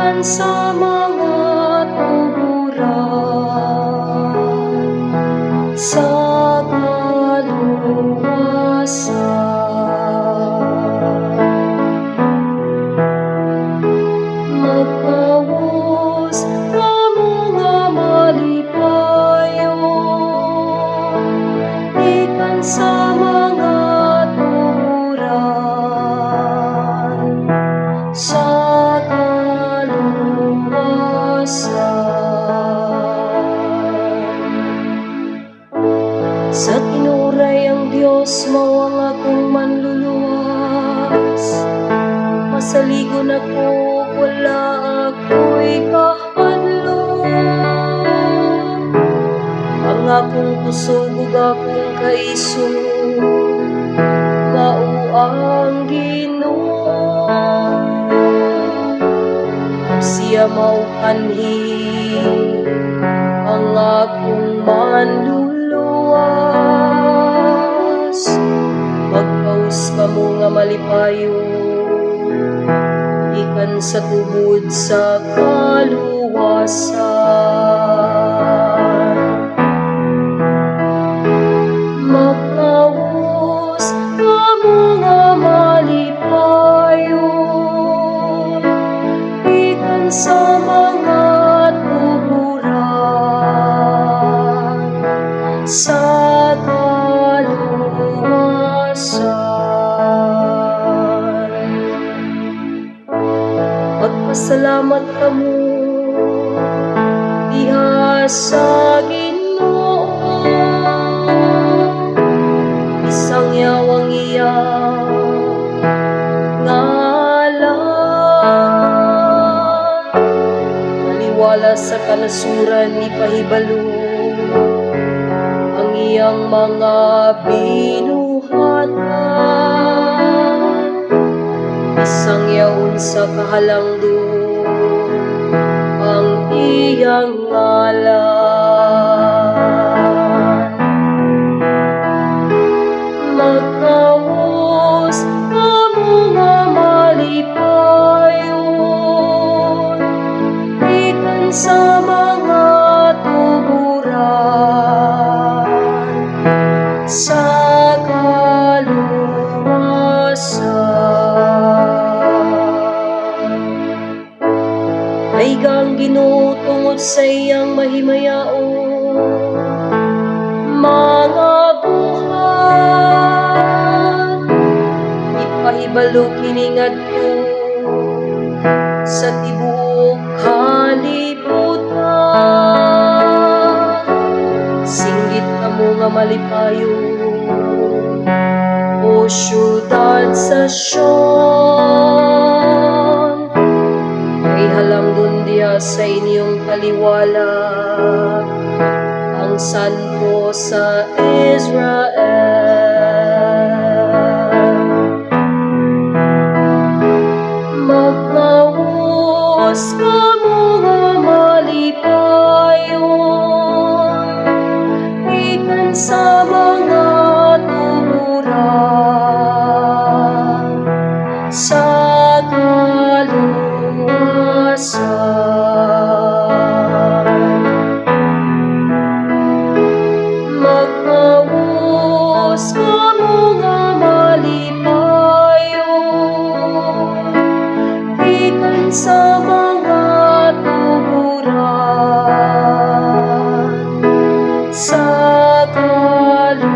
Gikan sa mga tuburan sa kaluwasan. Magpaus kamo nga malipayon gikan sa mga tuburan sa kaluwasan. Sa tinuray, ang Dios mao ang akong manluluwas. Masaligon ako, wala ako'y kahadlok. Ang akong kusog ug akong kaisog mao ang Ginoo. Siya mao kanhi ang akong manluluwas. Magpaus kamo nga malipayon gikan sa tubod sa kaluwasan. Magpaus kamo nga malipayon gikan sa mga tuburan sa kaluwasan. Magpasalamat kamo diha sa Ginoo. Isangyaw ang iyang ngalan. Taliwala sa kanasuran, ipahibalo ang iyang mga binuhatan. Isangyaw sa kahalangdon ang iyang ngalan. Magpaus kamo nga malipayon gikan sa mga tuburan sa kaluwasan. Dayga ang Ginoo tungod sa iyang mahimayaong mga buhat. Ipahibalo kini ngadto sa tibuok kalibutan. Singgit kamo nga malipayon, o syudad sa Sion. Kay halangdon diha sa inyong taliwala ang Santo sa Israel. Magpaus kamo nga malipayon gikan sa mga tuburan sa kaluwasan. Magpaus kamo nga malipayon gikan sa mga tuburan sa kaluwasan.